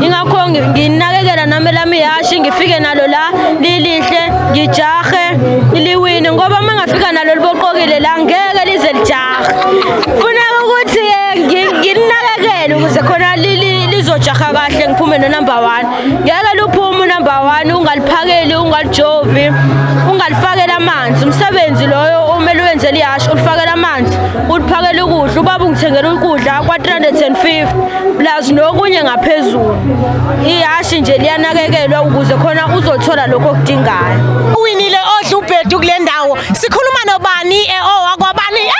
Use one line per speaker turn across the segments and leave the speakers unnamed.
Ingakho nginakekela nami lami ihhashi, ngifike nalo la lilihle, ngijahe liwine, ngoba uma ngafika nalo liboqokile la ngeke lize lijahe. Funeka ukuthi ngilinakekele ukuze khona lizojaha kahle, ngiphume no-number 1. Ngeke luphume unumber 1 ungaliphakeli, ungalijovi, ungalifakeli amanzi. Umsebenzi loyo omele uwenzele ihhashi, ulifakele amanzi, uliphakele ukudla. Ubaba ungithengela ukudla kwa-350 plus nokunye ngaphezulu. Ihhashi nje liyanakekelwa ukuze khona uzothola lokho okudingayo.
Uwinile odla ubhedu kule ndawo. Sikhuluma nobani owakwabani?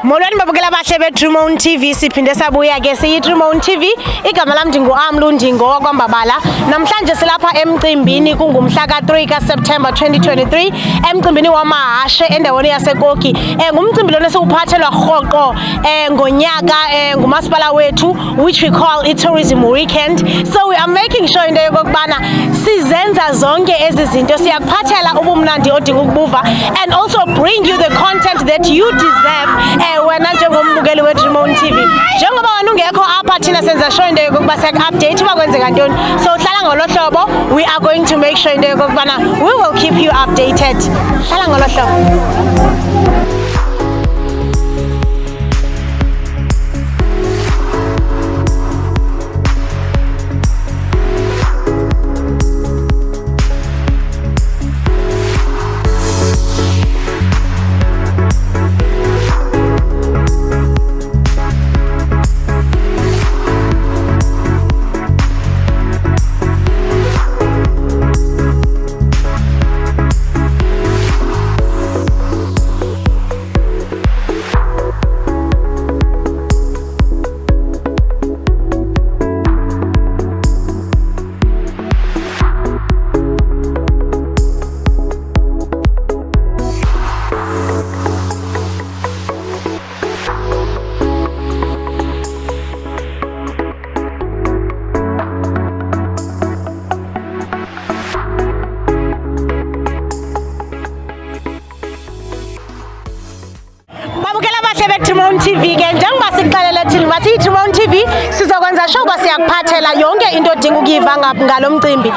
Molweni babukela abahle be-Dream On TV, siphinde sabuya ke siyi-Dream On TV. Igama lam ndingu-Amlu, ndingowakwambabala. Namhlanje silapha emcimbini, kungumhla ka-3 kaSeptemba 2023, emcimbini wamahashe endaweni yaseKoki. Ngumcimbi lona esiwuphathelwa rhoqo ngonyaka ngumasipala wethu, which we call i-tourism weekend. So we are making sure into yokokubana sizenza zonke ezi zinto, siyakuphathela ubumnandi odinga ukubuva, and also bring you the content that you deserve wena njengombukeli we-Dream On TV. Njengoba wena ungekho apha, thina senza sure into yokokuba siyaku-update uba kwenzeka ntoni. So hlala ngolo hlobo, we are going to make sure into yokokubana we will keep you updated. Hlala ngolo hlobo. Babukela abahle be-Dream On TV ke, njengoba sikuxelele thina uba siyi-Dream On TV sizokwenza sure uba siyakuphathela yonke into odinga ukuyiva ngalo mcimbi.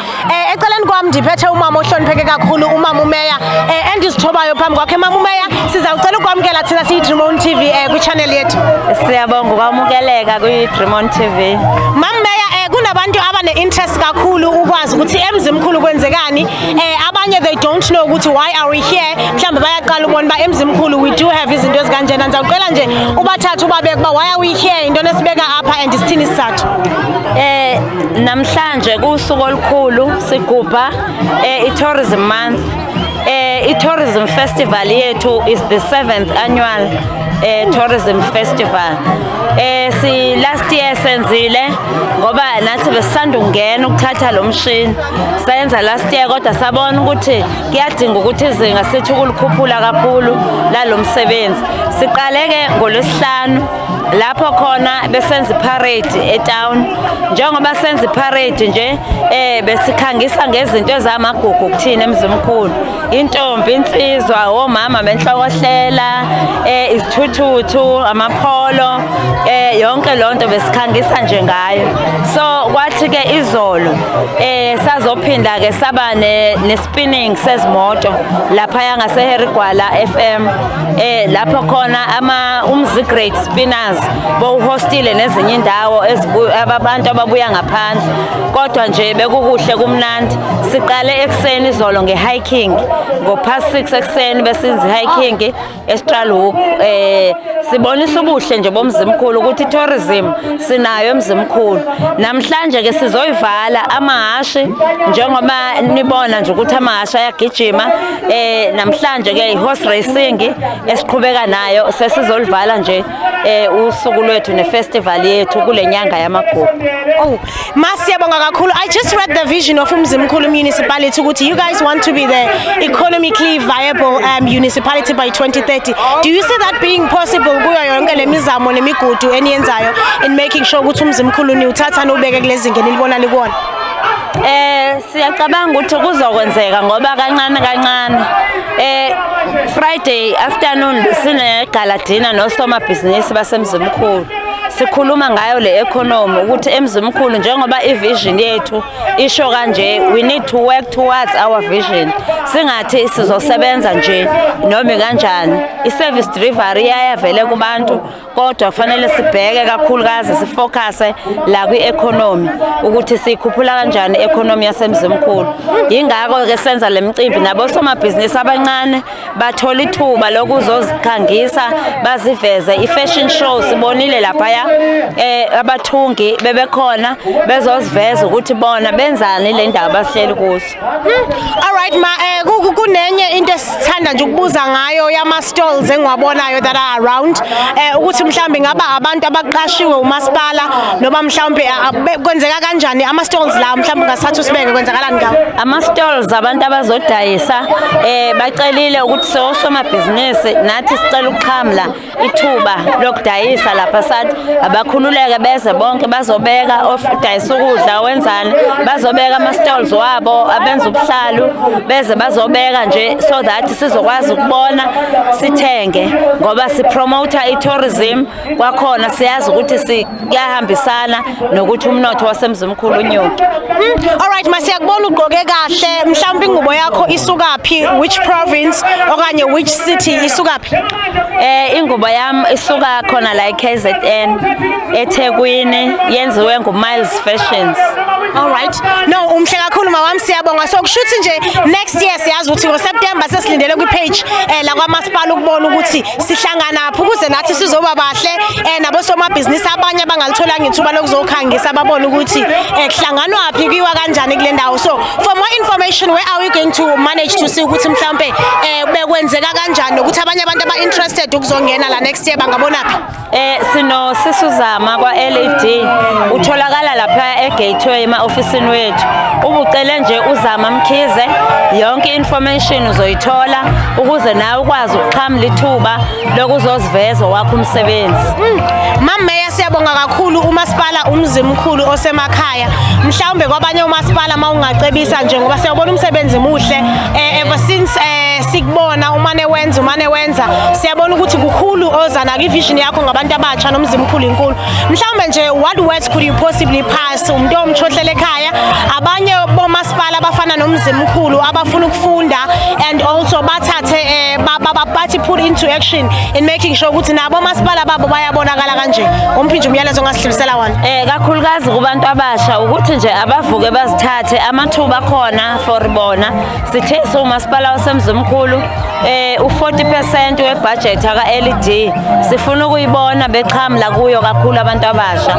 Eceleni kwam ndiphethe umama ohlonipheke kakhulu, umama uMeya, endizithobayo phambi kwakhe. Mama uMeya, sizawucela ukwamkela thina siyi-Dream On TV kwi-channel yethu.
Siyabonga ukwamukeleka kwi-Dream On TV.
Mama Meya, kunabantu abane-interest kakhulu ukwazi ukuthi eMzimkhulu kwenzekani. Abanye they don't know ukuthi why are we here. Mhlawumbe bayaqala ubona uba eMzimkhulu we do have izinto ezikanjena. Ndizawucela nje ubathathe ubabeke uba why are we here, into esibeka apha and sithini isizathu.
Namhlanje kusuku olukhulu sigubha i-Tourism Month. I-Tourism Festival yethu is the 7th annual Tourism Festival. Si last year senzile ngoba nathi besisanda ukungena ukuthatha lo mshini. Sayenza last year kodwa sabona ukuthi kuyadinga ukuthi izinga sithi ukulikhuphula kakhulu lalo msebenzi. Siqale ke ngoLwesihlanu lapho khona besenza iparade etown. Njengoba senza iparade nje besikhangisa ngezinto ezamagugu kuthina eMzimkhulu. Intombi, insizwa, omama benhlokohlela, izithuthuthu, amapholo, yonke lonto besikhangisa nje ngayo. So kwathi ke izolo sazophinda ke saba ne spinning sezimoto lapha ngase Harry Gwala FM, lapho khona ama Umzi Great Spinners bowuhostile nezinye indawo abantu ababuya ngaphandle. Kodwa nje bekukuhle kumnandi. Siqale ekuseni izolo nge-hiking, ngo-past 6 ekuseni besenza i-hiking eStralhoek. Sibonisa ubuhle nje bomzimkhulu ukuthi tourism sinayo eMzimkhulu. Namhlanje ke sizoyivala amahhashi njengoba nibona nje ukuthi amahhashi ayagijima. Namhlanje ke i-horse racing esiqhubeka nayo sesizolivala nje usuku lwethu ne-festival yethu kule nyanga yamagugu.
Oh, ma siyabonga kakhulu. I just read the vision of uMzimkhulu municipality ukuthi you guys want to be the economically viable municipality by 2030. Do you see that being possible kuyo yonke le mizamo nemigudu eniyenzayo in making sure ukuthi uMzimkhulu niwuthatha niwubeke kulezi zinga enilibona likuwona?
Siyacabanga ukuthi kuzokwenzeka ngoba kancane kancane. Friday afternoon sine gala dinner nosomabhizinisi baseMzimkhulu. Sikhuluma ngayo le economy ukuthi eMzimkhulu, njengoba ivision yethu isho kanje, we need to work towards our vision. Singathi sizosebenza nje noma kanjani. I-service delivery iyaya vele kubantu, kodwa kufanele sibheke kakhulukazi, sifocuse la kwi-economy ukuthi siyikhuphula kanjani i-economy yaseMzimkhulu. Yingakho-ke senza le mcimbi, nabosomabhizinisi abancane bathola ithuba lokuzozikhangisa, baziveze. I-fashion show sibonile laphaya, abathungi bebekhona bezoziveza ukuthi bona benzani le ndawo bahleli kuso.
Alright ma, kunenye into esithanda nje ukubuza ngayo yama stalls engiwabonayo that are around, ukuthi mhlambe ngaba abantu abaqashiwe umasipala noma mhlambe kwenzeka kanjani ama stalls la, mhlambe ngasathu usibeke kwenzakalani ngawo?
Ama-stalls, abantu abazodayisa, bacelile ukuthi sosomabhizinisi nathi sicela ukuxhamla ithuba lokudayisa lapha. Sathi abakhululeke, beze bonke bazobeka, odayisa ukudla, wenzani, bazobeka ama-stalls wabo, abenza ubuhlalu beze bazobeka nje so that sizokwazi ukubona, sithenge, ngoba sipromota i-tourism. Kwakhona siyazi ukuthi kuyahambisana nokuthi umnotho waseMzimkhulu unyuke.
Alright ma, siyakubona ugqoke kahle. Mhlawumbe ingubo yakho isukaphi, which province okanye which city, isukaphi?
Ingubo yami isuka khona la eKZN, eThekwini, yenziwe nguMiles Fashions.
Alright. No, umhle kakhulu mawami, siyabonga. So kushuthi nje next year siyazi ukuthi ngoSeptember sesilindele kwi-page la kwamasipala ukubona ukuthi sihlangana phi ukuze nathi sizoba bahle, nabo somabhizinisi abanye abangalitholanga ithuba lokuzokhangisa babone ukuthi kuhlanganwa phi, kuyiwa kanjani kule ndawo. So for more information, where are we going to manage to see ukuthi mhlambe bekwenzeka kanjani, nokuthi abanye abantu aba interested ukuzongena la next year bangabona phi?
Sino sisuzama kwa LED, utholakala lapha eGateway ema officeini wethu. Ubucele nje uZama Mkhize, yonke information uzoyithola ukuze nawe ukwazi ukuxhamla ithuba lokuzoziveza wakho umsebenzi.
Mam Meya, siyabonga kakhulu. Umasipala uMzimkhulu osemakhaya, mhlawumbe kwabanye umasipala mawungacebisa nje, ngoba siyabona umsebenzi muhle, ever since sikubona umane wenza, siyabona ukuthi kukhulu oza nako, ivision yakho ngabantu abatsha noMzimkhulu inkulu. Mhlawumbe nje what words could you possibly pass umuntu omtshohlela ekhaya, abanye bomasipala abafana noMzimkhulu abafuna ukufunda and also bathathe bathi put into action in making sure ukuthi nabo omasipala babo bayabonakala kanje? Umphi nje umyalezo ongasidlulisela wona?
Kakhulukazi kubantu abasha, ukuthi nje abavuke bazithathe amathuba khona for bona. Sithe siwumasipala waseMzimkhulu, u40% webudget aka LED sifuna ukuyibona bexhamla kuyo kakhulu abantu abasha.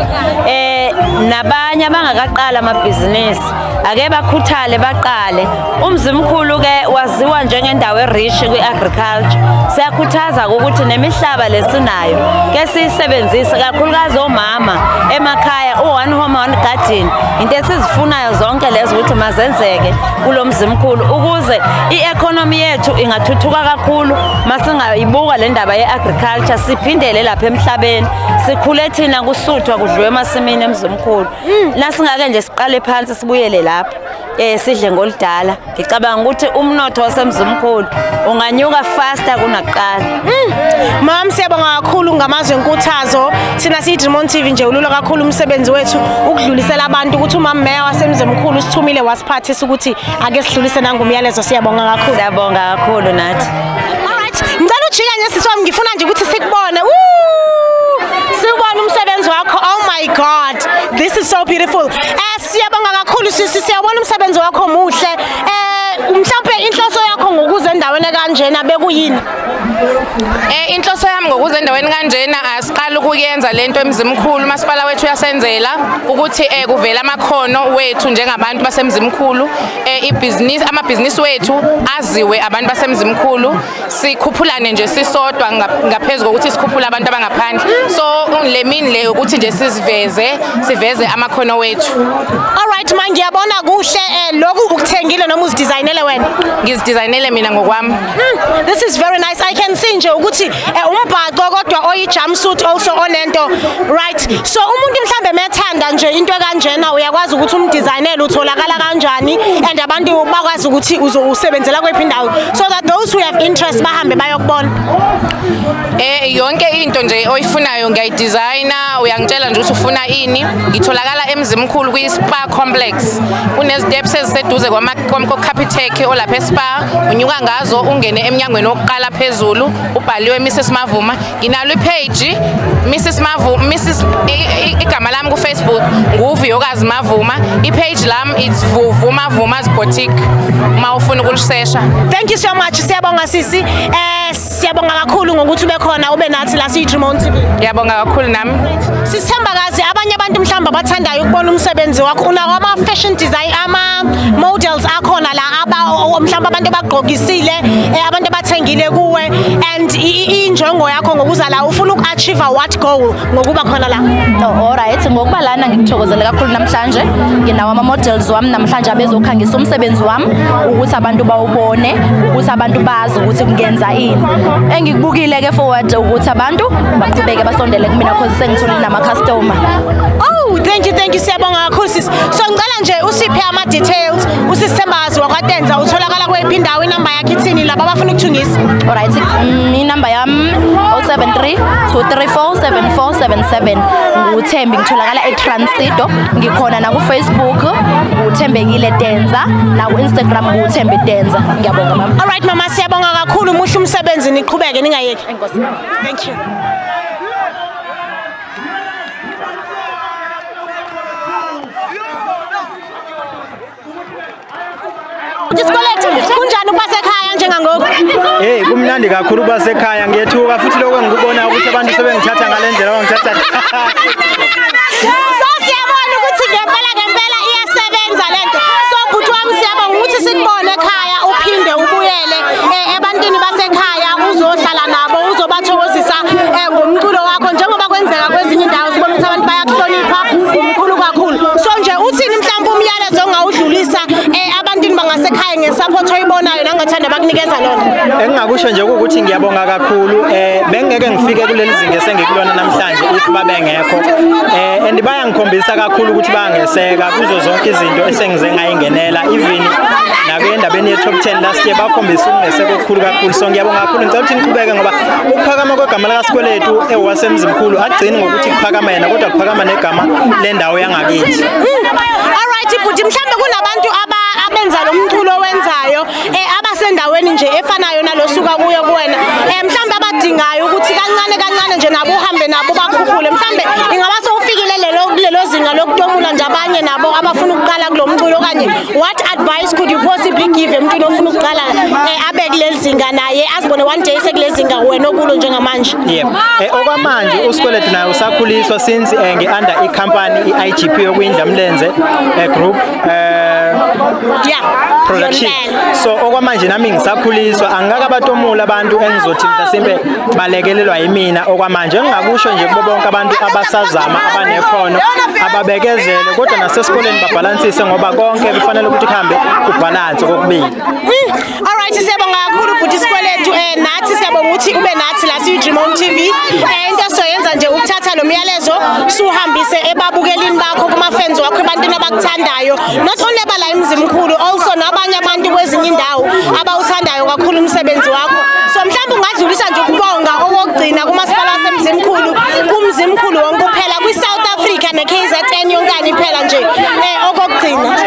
Nabanye abangakaqala amabhizinisi ake bakhuthale baqale. UMzimkhulu ke waziwa njengendawo erich kwi-agriculture. Siyakhuthaza ukuthi nemihlaba lesinayo ke siyisebenzise, kakhulukazi omama emakhaya, u-one home one garden, into esizifunayo zonke lezo ukuthi mazenzeke kulo Mzimkhulu ukuze i-economy yethu ingathuthuka kakhulu. Masingayibuka le ndaba ye-agriculture, siphindele lapha emhlabeni, sikhule thina kusuthwa kudliwe emasimini eMzimkhulu. Nasingake nje siqale phansi sibuyele lapha, sidle ngoludala, ngicabanga ukuthi umnotho waseMzimkhulu unganyuka faster kunakuqala.
Mam, siyabonga kakhulu ngamazwi enkuthazo. Thina siyi-Dream TV nje, ulula kakhulu umsebenzi wethu ukudlulisela abantu ukuthi umama meya waseMzimkhulu usithumile wasiphathisa ukuthi ake sidlulise nangumyalezo. Siyabonga kakhulu.
Siyabonga kakhulu nathi.
Alright, ngicela ujika nje sisi wami, ngifuna nje ukuthi sikubone. Woo! Sikubone umsebenzi wakho. Oh my God. This is so beautiful. Siyabonga kakhulu sisi, siyabona umsebenzi wakho muhle. Mhlawumbe inhloso yakho ngokuza endaweni kanjena bekuyini?
Inhloso yami ngokuza endaweni kanjena, asiqala ukuyenza lento eMzimkhulu. Umasipala wethu uyasenzela ukuthi kuvela amakhono wethu njengabantu baseMzimkhulu, ibhizinisi, amabhizinisi wethu aziwe abantu baseMzimkhulu, sikhuphulane nje sisodwa ngaphezulu kokuthi sikhuphule abantu abangaphandle. So le mini le ukuthi nje siziveze, siveze amakhono wethu.
Alright ma, ngiyabona kuhle. Lokhu ukuthengile noma uzidesignele wena?
Ngizidesignele mina ngokwami. wami.
This is very nice. I can see nje ukuthi umbhaco kodwa oyi jumpsuit also onento, right? So umuntu mhlambe methanda nje into kanjena, uyakwazi ukuthi umdesignele, utholakala kanjani, and abantu bakwazi ukuthi uzowusebenzela kwephi indawo, so that those who have interest bahambe bayokubona?
Yonke into nje oyifunayo ngiyayidesigna, uyangitshela nje ukuthi ufuna ini. Ngitholakala eMzimkhulu kwi-Spa Complex. Kunezi-steps eziseduze kwa-Capitec olapha eSpa, unyuka ngazo ungene emnyangweni wokuqala phezulu, ubhaliwe Mrs Mavuma. Nginalo ipage Mrs Mavuma, Mrs igama lami ku-Facebook nguVuyokazi Mavuma. Ipage lami it's Vuvu Mavuma's Boutique uma ufuna ukulisesha.
Thank you so much. Siyabonga sisi. Siyabonga kakhulu ngokuthi ube khona, ube nathi la siyi Dream TV.
Ngiyabonga kakhulu nami.
Sisithembakazi, abanye abantu mhlawumbe abathandayo ukubona umsebenzi wakho, unawo ama-fashion design, ama-models akhona la, mhlawumbe abantu abagqokisile, abantu abathengile kuwe, and injongo yakho ngokuza la, ufuna uku-achieve what goal ngokuba khona la?
Oh, alright, ngokuba lana ngikuthokozele kakhulu namhlanje. Nginawo ama-models wami namhlanje abezokhangisa umsebenzi wami ukuthi abantu bawubone, ukuthi abantu bazi ukuthi kungenza ini. Engikubukile-ke forward ukuthi abantu baqhubeke basondele kumina, cause sengitholile nama-customer.
Oh, thank you, thank you. Siyabonga kakhulu sis. So ngicela nje usiphe ama-details, usisithembazi wakwaTenza, utholakala kweyiphi indawo, inamba yakhe ithini, laba abafuna ukuthungisa?
Alright, inamba yami 073 234 7477. NguThembi, ngitholakala eTransido. Ngikhona naku-Facebook nguThembekile Tenza, naku-Instagram nguThembi Tenza. Ngiyabonga mama.
Alright mama, siyabonga kakhulu, muhle umsebenzi, niqhubeke ningayeki.
Enkosi.
Thank you. Isikweletu, kunjani ukuba sekhaya njengangoku?
Hey, kumnandi kakhulu ukuba sekhaya. Ngiyethuka futhi lokho engikubona ukuthi abantu sebengithatha ngale ndlela abangithatha.
So siyabona ukuthi ngempela ngempela iyasebenza lento. So bhuti wami, siyabonga ukuthi sikubone ekhaya, uphinde ubuyele ebantwini basekhaya, uzohlala nabo, uzobathokozisa ngomculo wakho njengoba kwenzeka kwezinye indawo, sibona ukuthi abantu bayakuhlonipha, umkhulu kakhulu. So nje uthini mhlawumbe umyalezo ongawudlulisa abantwini bangasekhaya ngesupport oyibonayo nangathanda bakunikeza lona?
Engingakusho nje ukuthi ngiyabonga kakhulu. Bengeke ngifike kuleli zinga esengikulona namhlanje if babengekho. And bayangikhombisa kakhulu ukuthi bayangeseka kuzo zonke izinto esengize ngayingenela, even nakuyendabeni ye top 10 last year bakhombisa ukungeseka okukhulu kakhulu. So ngiyabonga kakhulu, ngicela ukuthi niqhubeke ngoba ukuphakama kwegama likaSikweletu ewasemzimkhulu agcini ngokuthi kuphakama yena, kodwa kuphakama negama lendawo yangakithi.
Alright bhuti, mhlambe kunabantu abenza lo mculo owenzayo, abasendaweni nje efanayo nalosuka kuyo kuwena, mhlambe abadingayo ukuthi kancane kancane nje nabo uhambe nabo bakhuphule, mhlambe ingaba sowufikile lelo kulelo zinga lokutomula nje abanye nabo abafuna ukuqala kulo mculo, okanye what advice could you possibly give emntwini ofuna ukuqala, abe kuleli zinga naye, azibone one day sekuleli zinga wena okulo njengamanje?
Yebo. Okwamanje uSikweletu naye usakhuliswa since ngi-under i-company i-IGP yokuyindlamlenze group production.
Yonela.
So okwamanje nami ngisakhuliswa, angikakabatomula abantu engizothi mhlasimpe balekelelwa yimina okwamanje. Engingakusho nje kubo bonke abantu abasazama, abanekhono, ababekezele, kodwa nasesikoleni babhalansise, ngoba konke kufanele ukuthi kuhambe kubhalanse kokubili.
Alright, siyabonga kakhulu bhuti Sikweletu, nathi siyabonga ukuthi ube nathi la siyi Dream On TV. Into esizoyenza nje ukuthatha lo myalezo suhambise ebabukelini bakho, kuma fans wakho, ebantwini abakuthandayo, not only abala eMzimkhulu, also nabanye abantu kwezinye indawo abawuthandayo kakhulu umsebenzi wakho. So mhlawumbe ungadlulisa nje ukubonga okokugcina kumasipala waseMzimkhulu, kuMzimkhulu wonke kuphela, kwi-South Africa ne-KZN yonkana iphela nje, okokugcina.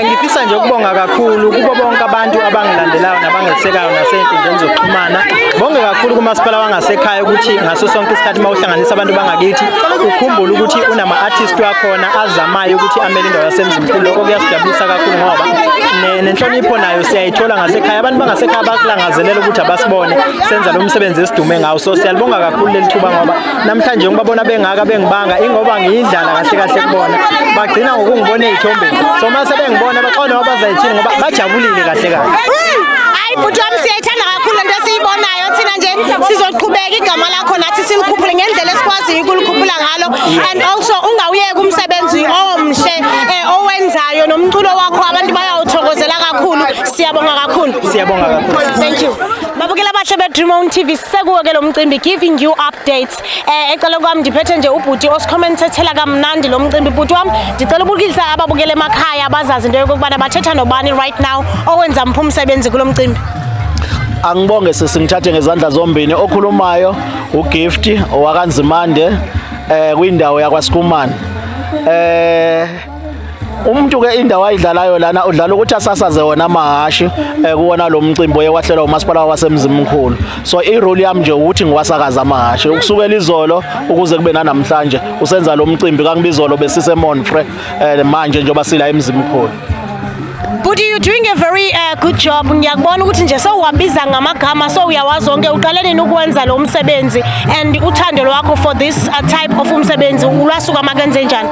Ngifisa nje ukubonga kakhulu kubo bonke abantu abangilandelayo nabangesekayo nasey'nkundleni zokuxhumana. Bonke kakhulu kumasipala wangasekhaya ukuthi ngaso sonke isikhathi uma uhlanganisa abantu bangakithi ukhumbule ukuthi unama-artist wakhona azamayo ukuthi amele indawo yaseMzimkhulu. Lokho kuyasijabulisa kakhulu ngoba nenhlonipho nayo siyayithola ngasekhaya. Abantu bangasekhaya bakulangazelela ukuthi abasibone senza lo msebenzi esidume ngawo. So siyalibonga kakhulu leli thuba ngoba namhlanje ngibabona bengaka bengibanga ingoba ngiyidlala kahle kahle kubona. Bagcina ngokungibona ey'thombeni. So uma sebengibona baxola ngoba bazayithini ngoba bajabulile kahle kahle.
Hayi bhuti wami, siyayithanda kakhulu lento esiyibonayo thina nje, sizoqhubeka igama lakho nathi silikhuphule ngendlela esikwaziyo ukulikhuphula ngalo, and also ungawuyeki umsebenzi omhle owenzayo nomculo wakho, abantu bayawuthokozela kakhulu. Siyabonga kakhulu.
Siyabonga kakhulu.
Thank you. Babukela abahle be-Dream On TV, sekuwo ke lo mcimbi, giving you updates. Ecala kwami ndiphethe nje ubhuti osikhomentathela kamnandi lo mcimbi. Bhuti wami, ndicela ubukisa ababukela emakhaya abazazi into yokokubana bathetha nobani right now, owenza mphi umsebenzi kulo mcimbi.
Angibonge sesingithathe ngezandla zombini. Okhulumayo uGift owakanzimande kwindawo yakwaSikumane. Umuntu ke indawo ayidlalayo lana, udlala ukuthi asasaze wona amahashi kuwona lo mcimbi oye wahlelwa umasipala wasemzimkhulu. So i-role yami nje ukuthi ngiwasakaza amahashi ukusukela izolo ukuze kube nanamhlanje usenza lo mcimbi. Kangibizolo besise Monfre, manje njengoba sila emzimkhulu.
Bhuti, you doing a very good job. Ngiyakubona ukuthi nje sewuwabiza ngamagama, so uyawazi wonke. Uqale nini ukwenza lo msebenzi and uthando lwakho for this type of umsebenzi ulwasuka makenze njani?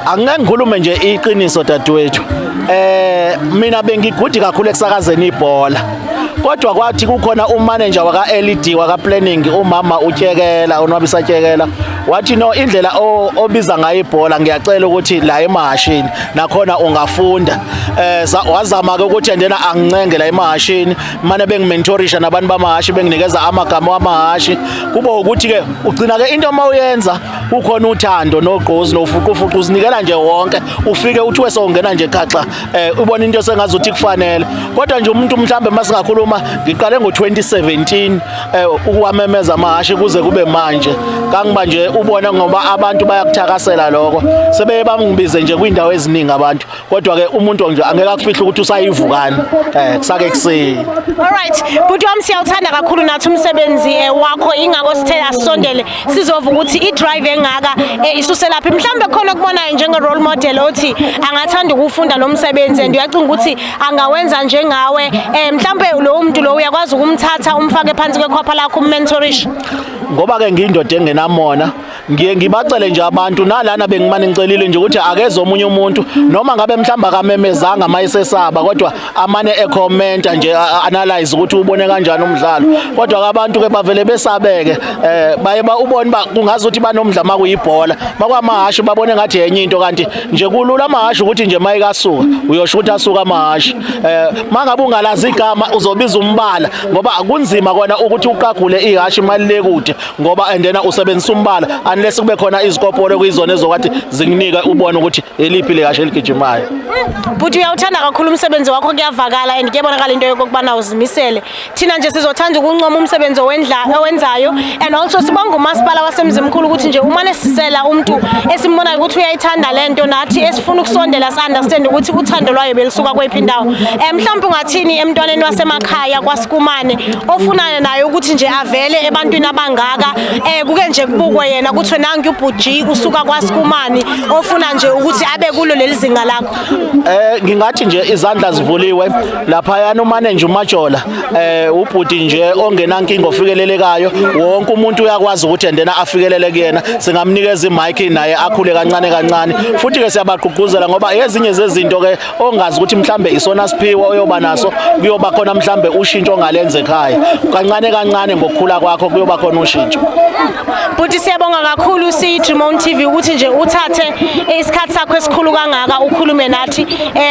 Angeke ngikhulume nje iqiniso, dadewethu. Mina bengigudi kakhulu ekusakazeni ibhola. Kodwa kwathi kukhona umanager waka LED waka planning, umama uTyekela, uNwabisa Tyekela, wathi no, indlela obiza ngayo ibhola, ngiyacela ukuthi la emahashini nakhona ungafunda. Wazama ke ukuthi endena angincenge la emahashini, mane bengimentorisha nabantu bamahashi, benginikeza amagama wamahashi. Kuba ukuthi ke ugcina ke into mawuyenza kukhona uthando nogqozi nofuqufuqu, uzinikela nje wonke, ufike uthi wesongena nje khaxa, ubona into sengazuthi kufanele. Kodwa nje umuntu mhlambe masingakhuluma, ngiqale ngo2017 ukuwamemeza amahashi kuze kube manje. Kangiba nje ubone ngoba abantu bayakuthakasela lokho, sebeye bangibize nje kwindawo eziningi abantu. Kodwa ke umuntu nje angeke akufihle ukuthi usayivukani, kusake kuseni.
Alright, bhuti wami, siyawuthanda kakhulu nathi umsebenzi wakho, ingakho sithe asondele sizova ukuthi i-drive engaka isuselaphi. Mhlawumbe khona okubonayo njenge-role model othi angathanda ukufunda lo msebenzi and uyacinga ukuthi angawenza njengawe. Mhlawumbe lowo muntu lo uyakwazi ukumthatha umfake phansi kwekhwapha lakho, ummentorishe?
Ngoba ke ngiyindoda engenamona, ngiye ngibacele nje abantu nalana bengimane ngicelile nje ukuthi akeze omunye umuntu, noma ngabe mhlamba akamemezanga mayisesaba, kodwa amane ecommenta nje, analyze ukuthi ubone kanjani umdlalo. Kodwa abantu ke bavele besabeke, baye ba ubone ba kungazi ukuthi banomdla makuyibhola, makwamahashi babone ngathi yenye into, kanti nje kulula amahashi ukuthi nje mayikasuka uyosho ukuthi asuka amahashi. Mangabe ungalazi igama uzobiza umbala, ngoba kunzima kona ukuthi uqagule ihashi mali kude, ngoba andena usebenzisa umbala, unless kube khona izikopolo kuyizona ezokwathi zikunike ubone ukuthi eliphi le hashe eligijimayo.
Bhuti, uyawuthanda kakhulu umsebenzi wakho, kuyavakala and kuyabonakala into yokokubana uzimisele. Thina nje sizothanda ukuncoma umsebenzi owenzayo and also sibonga umasipala wasemzimkhulu ukuthi nje umane sisela umuntu esimbonayo ukuthi uyayithanda lento, nathi esifuna ukusondela si-understand ukuthi uthando lwayo belisuka kwephi indawo. Mhlawumbe ungathini emntwaneni wasemakhaya kwaSikumane ofunana naye ukuthi nje avele ebantwini abangaka, kuke nje kubukwe yena kuthiwe nangu ubhuji usuka kwaSikumane ofuna nje ukuthi abe kulo leli zinga lakho?
Ngingathi nje izandla zivuliwe lapha yana umanager uMajola, ubhuti nje ongenankinga, ofikelelekayo, wonke umuntu uyakwazi ukuthi endena afikelele kuyena. Singamnikeza imic naye akhule kancane kancane. Futhi ke siyabagqugquzela, ngoba ezinye zezinto ke ongazi ukuthi mhlambe isona siphiwo oyoba naso, kuyoba khona mhlambe ushintsho ongalenza ekhaya kancane kancane ngokukhula kwakho, kuyoba khona ushintsho.
Bhuti, siyabonga kakhulu siyi-Dream On TV ukuthi nje uthathe isikhathi sakho esikhulu kangaka ukhulume nathi.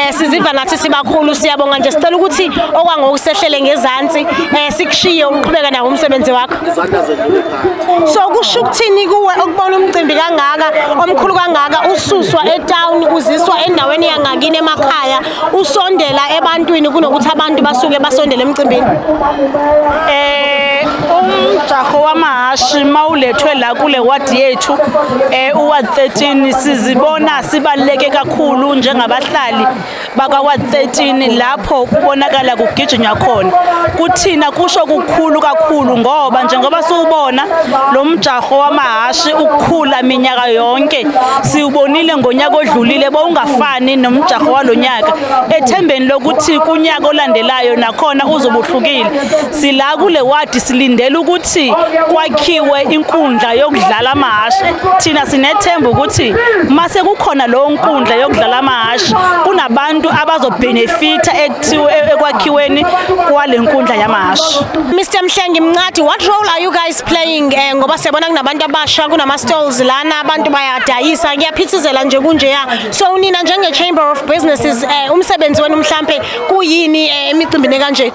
Siziva nathi sibakhulu, siyabonga nje. Sicela ukuthi okwangoku sehlele ngezansi, sikushiye uqhubeke nawo umsebenzi wakho.
Izandla zedlule ekhaya.
So kusho ukuthini kuwe ukubona umcimbi kangaka, omkhulu kangaka, ususwa etown uziswa endaweni yangakini emakhaya, usondela ebantwini kunokuthi abantu basuke basondele emcimbini?
Umjaho wamahashi mawulethwe la kule ward yethu, uward 13, sizibona sibaluleke kakhulu njengabahlali baka ward 13 lapho kubonakala kugijinywa khona. Kuthina kusho kukhulu kakhulu, ngoba njengoba siwubona lo mjaho wamahashi ukukhula minyaka yonke, siwubonile ngonyaka odlulile bowungafani nomjaho walonyaka, ethembeni lokuthi kunyaka olandelayo nakhona uzobe uhlukile. Sila kule wadi silindele ukuthi kwakhiwe inkundla yokudlala amahashi. Thina sinethemba ukuthi mase kukhona leyo nkundla yokudlala amahashi kunabantu abantu abazobenefitha ekuthiwe ekwakhiweni kwale nkundla yamahhashi.
Mr Mhlengi Mncadi, what role are you guys playing, ngoba siyabona kunabantu abasha, kunama stalls lana, abantu bayadayisa, kuyaphithizela nje kunjeya. So nina njenge Chamber of Businesses, umsebenzi wenu mhlambe kuyini emicimbini kanje?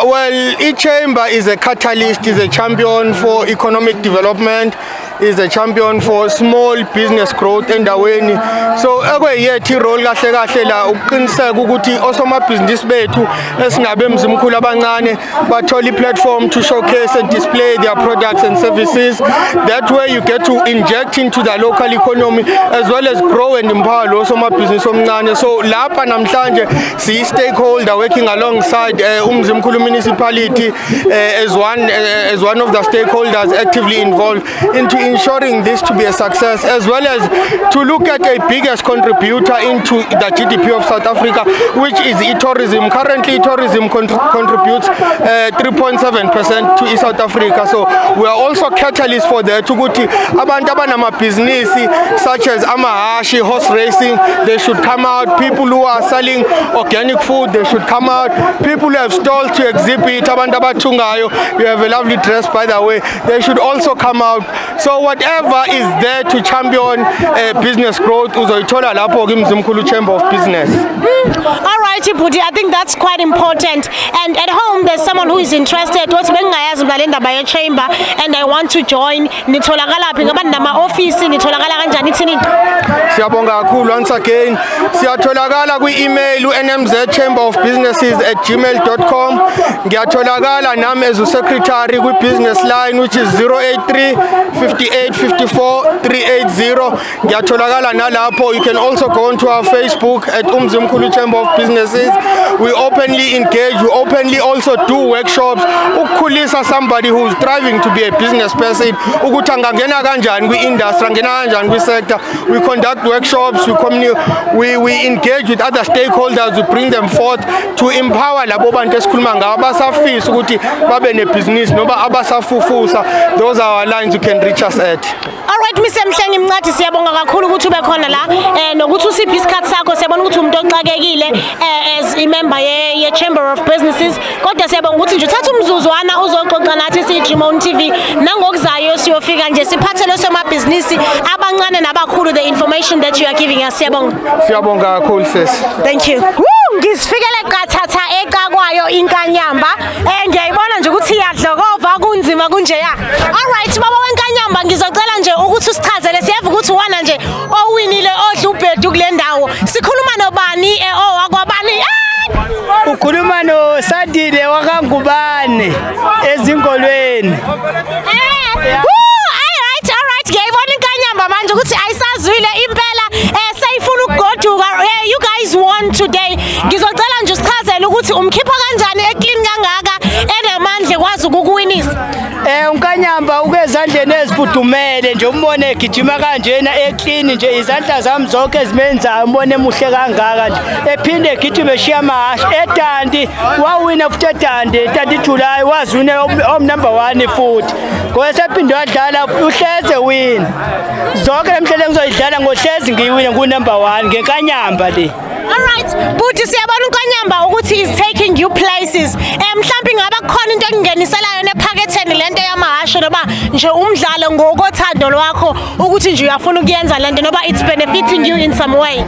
Well, i-chamber is a catalyst, is a champion for economic development, is a champion for small business growth endaweni. So ekweyethu i-role kahle kahle la ukuqiniseka ukuthi osomabhizinisi bethu esingabe eMzimkhulu abancane bathola i-platform to showcase and display their products and services. That way you get to inject into the local economy as well as grow and empower lo somabhizinisi omncane. So lapha namhlanje siyi-stakeholder working alongside uMzimkhulu municipality as one of the stakeholders actively involved into ensuring this to be a success, as well as to look at a biggest contributor into the GDP of South Africa, which is e-tourism. Currently, tourism contributes 3.7% to South Africa. So we are also catalysts for that ukuthi abantu abanamabhizinisi such as amahashi, horse racing, they should come out. People who are selling organic food, they should come out. People who have stalls to exhibit, abantu abathungayo, you have a lovely dress, by the way, they should also come out. So whatever is there to champion business growth, uzoyithola lapho ke Mzimkhulu Chamber of Business.
All right, Bhuti, I think that's quite important. And at home, there's someone who is interested. Wathi bengingayazi mina le ndaba ye-chamber and I want to join. Nitholakala phi? Ngoba ninama-office, nitholakala kanjani, ithini into?
Siyabonga kakhulu once again. Siyatholakala kwi-email u-nmzchamberofbusinesses@gmail.com. Ngiyatholakala nami as usecretary kwi-business line, which is 083 58 54 380. Ngiyatholakala nalapho. You can also go onto our Facebook at Umzimkhulu Chamber of Businesses. We openly engage, we openly also do workshops ukukhulisa somebody who's striving to be a business person ukuthi angangena kanjani kwi-industry, angena kanjani kwi-sector. We conduct workshops, we engage with other stakeholders, we bring them forth to empower labo bantu esikhuluma ngabo abasafisa ukuthi babe nebhizinisi noma abasafufusa. Those are our lines you can reach us at.
All right, Mr Mhlengi Mncadi, siyabonga kakhulu ukuthi ube khona la nokuthi usiphe isikhathi sakho. Siyabona ukuthi umuntu oxakekile as i-member ye Chamber of Businesses, kodwa siyabonga ukuthi nje uthatha umzuzwana uzoxoxa nathi siyi-Dream TV. Nangokuzayo siyofika nje siphathele somabhizinisi abancane nabakhulu the information that you are giving us. Siyabonga.
Siyabonga kakhulu, sesi.
Thank you. Woo, ngisifikele qathatha ekakwayo inkanyamba. Ngiyayibona nje ukuthi iyadlokova, kunzima kunjeya. All right, baba wenkanyamba, ngizocela nje ukuthi usichazele, siyeva ukuthi wana nje owinile odla ubhedu kule ndawo. Sikhuluma nobani, owakwabani? Ah!
Ukhuluma noSandile wakaNgubane ezingolweni.
Woo, all right, ngiyayibona inkanyamba manje ukuthi ayisazwile impela, seyifuna ukugoduka. You guys won today. Ngizocela nje usichazele ukuthi umkhipha kanjani eclean kangaka, enamandla, ekwazi ukukuwinisa.
Unkanyamba ukezandleni ezifudumele nje, umbone egijima kanjena eclean nje, izandla zami zonke ezimenzayo umbone emuhle kangaka nje, ephinde egijime eshiya amahhashi eDundee, wawina futhi eDundee 30 July, waziwina om number 1 futhi ngoba sephinde wadlala, uhleze win zonke lemhlele ngizoyidlala, ngohlezi ngiyiwina ngu number 1 ngenkanyamba le.
Alright, buti, siyabona unkanyamba ukuthi is taking you places. Mhlawumbe ingaba kukhona into engingenisela yona ephaketheni lento yamahashe, noma nje umdlalo ngokothando lwakho ukuthi nje uyafuna ukuyenza lento, noba it's benefiting you in some way?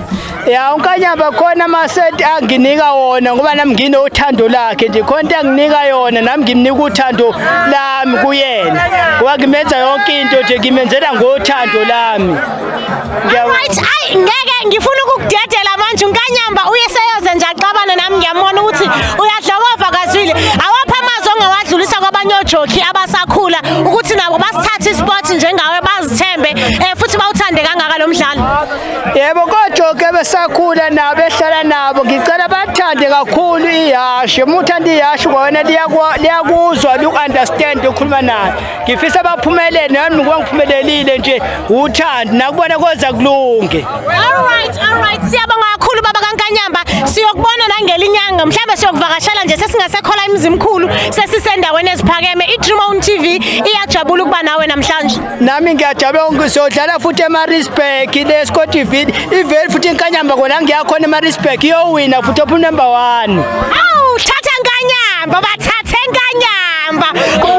Ya, unkanyamba khona amasenti anginika wona ngoba nami nginothando lakhe nje, khona into anginika yona, nami ngimnika uthando lami kuyena ngoba ngimenza yonke into nje, ngimenzela ngothando lami.
Alright, ayi ngeke, ngifuna ukukudedela manje unkanyamba uye seyoze nje axabane nami, ngiyambona ukuthi uyadlokova kazwile. Awapha amazwi ongawadlulisa kwabanye ojockey abasakhula ukuthi nabo basithathe isport njengawe, bazithembe, futhi bawuthande kangaka lo mdlalo.
Yebo, kojockey besakhula nabo ehlala nabo, ngicela bathande kakhulu ihhashi. Uma uthanda ihhashi kwawena liyakuzwa, liku-understand ukhuluma naye. Ngifisa baphumelele nami ngoba ngiphumelelile nje, uthando nakubona koza kulunge.
Alright. Siyabonga kakhulu baba kaNkanyamba. Siyokubona nangelinyanga. Nothando, mhlawumbe siyokuvakashela nje sesingasekhola imizimkhulu, sesisendaweni eziphakeme. I-Dream On TV iyajabula ukuba nawe namhlanje.
Nami ngiyajabula, siyodlala futhi eMaritzburg le Scottsville iveli futhi inkanyamba kona ngiyakhona eMaritzburg iyowina futhi open number 1.
Awu, thatha nkanyamba, bathathe nkanyamba.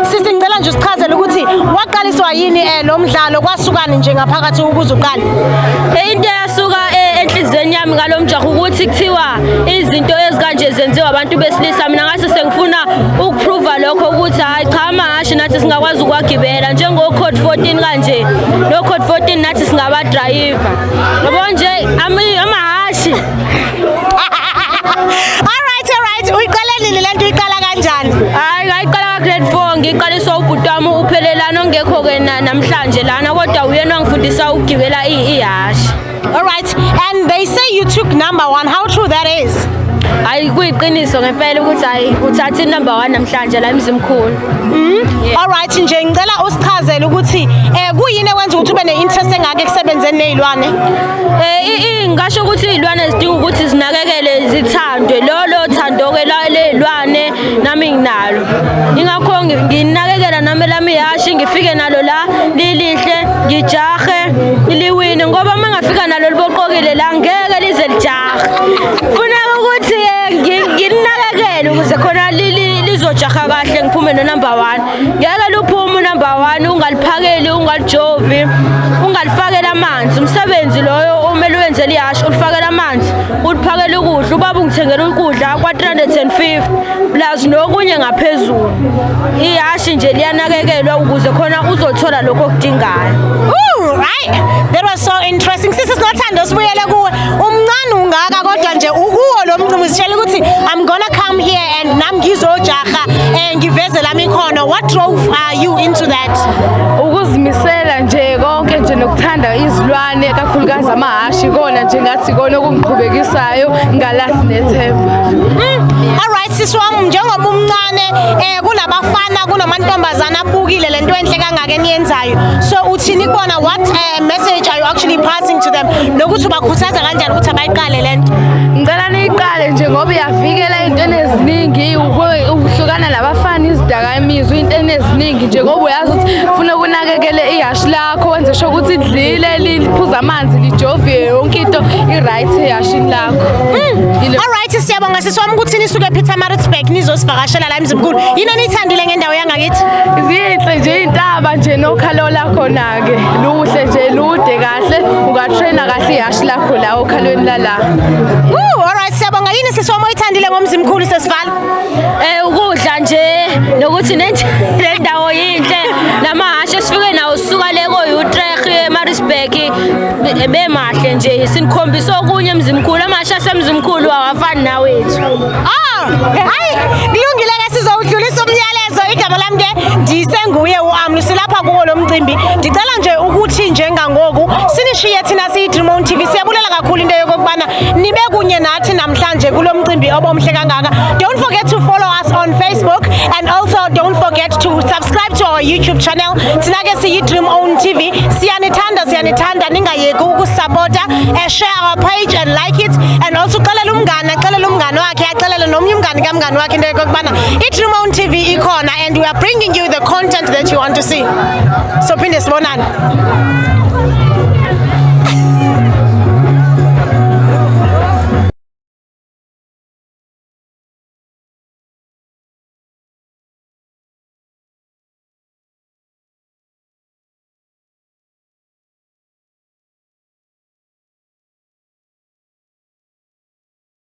Sisi, ngicela nje usichazele ukuthi waqaliswa yini lo mdlalo, kwasukani nje ngaphakathi ukuze uqale?
Into eyasuka enhliziyweni yami ngalo mjaho ukuthi kuthiwa izinto ezikanje zenziwa abantu besilisa. Mina ngase sengifuna ukuprova lokho ukuthi hayi cha, amahhashi nathi singakwazi ukuwagibela njengo-code 14 kanje, no-code 14 nathi singabadrayiva, yabo nje amahhashi.
All right, uyiqale nini lento, uyiqala kanjani?
Hayi, ngayiqala ka-grade 4, ngiqaliswa ubhuti wami uphelelana ongekho-ke namhlanje lana, kodwa uyena wangifundisa ukugibela ihhashi.
All right, and they say you took number 1. How true that is?
Hayi, kuyiqiniso ngempela ukuthi hayi, uthathe i-number 1 namhlanje la emzimkhulu.
All right, nje ngicela usichazele ukuthi kuyini ekwenza ukuthi ube ne-interest engaka ekusebenzeni nezilwane?
Ngingasho ukuthi iy'lwane zidinga ukuthi zinakekele, zithandwe. Lolo thando-ke ley'lwane nami nginalo, ingakho nginakekela nami lami ihhashi, ngifike nalo la lilihle, ngijahe liwine, ngoba uma ngafika nalo liboqokile la ngeke lize lijahe. Funeka ukuthi ngilinakekele ukuze khona lizojaha kahle, ngiphume no-number 1. Ngeke luphume u-number 1 ungaliphakeli, ungalijovi, ungalifakeli amanzi. Umsebenzi loyo omele wenzele ihhashi, ulifakele amanzi, uliphakele ukudla. Ubaba ungithengela ukudla kwa-350 plus nokunye ngaphezulu. Ihhashi nje liyanakekelwa ukuze khona uzothola lokho okudingayo.
Ooh, right. That was so interesting. Sisi Sinothando, sibuyele kuwe. Umncane ungaka kodwa nje ukuwo lo mcimbi usitshela ukuthi I'm gonna come here and nami ngizojaha ngiveze lami ikhono. What drove you into that?
Ukuzimisela nje konke nje nokuthanda izilwane, kakhulukazi amahhashi, kona nje ngathi ikona okungiqhubekisayo, ngalahli nethemba.
All right, sisi wami, njengoba umncane kunabafana kunamantombazana abukile lento enhle kangaka eniyenzayo. So uthini kubona, what message are you actually passing to them? Nokuthi ubakhuthaza kanjani ukuthi abayiqale lento?
Ngicela niyiqale nje ngoba iyavikela ey'ntweni eziningi, ukuhlukana nabafana, izidakamizwa, iy'ntweni eziningi nje, ngoba uyazi ukuthi funa ukunakekele ihhashi lakho, wenze sure ukuthi lidlile, liphuza amanzi, lijoviwe, yonke into i-right ehhashini lakho.
All right, siyabonga sisi wami ukuthi nisuke ePietermaritzburg nizosivakashela la eMzimkhulu. Yini eniyithandile ngendawo yangakithi?
Zinhle nje iy'ntaba nje nokhalo lakhona-ke luhle nje, lude kahle, ungatrena kahle ihhashi lakho la okhalweni lala.
Woo, all right, siyabonga. Yini sisi wami oyithandile ngomzimkhulu sesivala?
Ukudla nje nokuthi le ndawo yinhle, namahhashi esifike nawo sisuka le ko-Utrecht, eMaritzburg, bemahle nje, sinikhombisa okunye emzimkhulu. Amahhashi asemzimkhulu awafani nawethu.
Ah, hayi, kulungile ke, sizowudlulisa umyalezo. Igama lami ke ndisenguye uAmlu, silapha kuwo lo mcimbi. Ndicela nje ukuthi njengangoku sinishiye thina siyi-Dream On TV. Siyabulela kakhulu into yokokubana nibe kunye nathi namhlanje kulo mcimbi obomhle kangaka. Don't forget to follow us on Facebook and also don't forget to subscribe to our YouTube channel. Thina ke siyi-Dream On TV. Siyanithanda, siyanithanda, ningayeki ukusupporta. Share our page and like it and also xelela umngane, axelele umngane wakhe, axelele nomnye umngane kamngane wakhe into yokokubana i-Dream On TV ikhona and we are bringing you the content that you want to see. So phinde sibonane.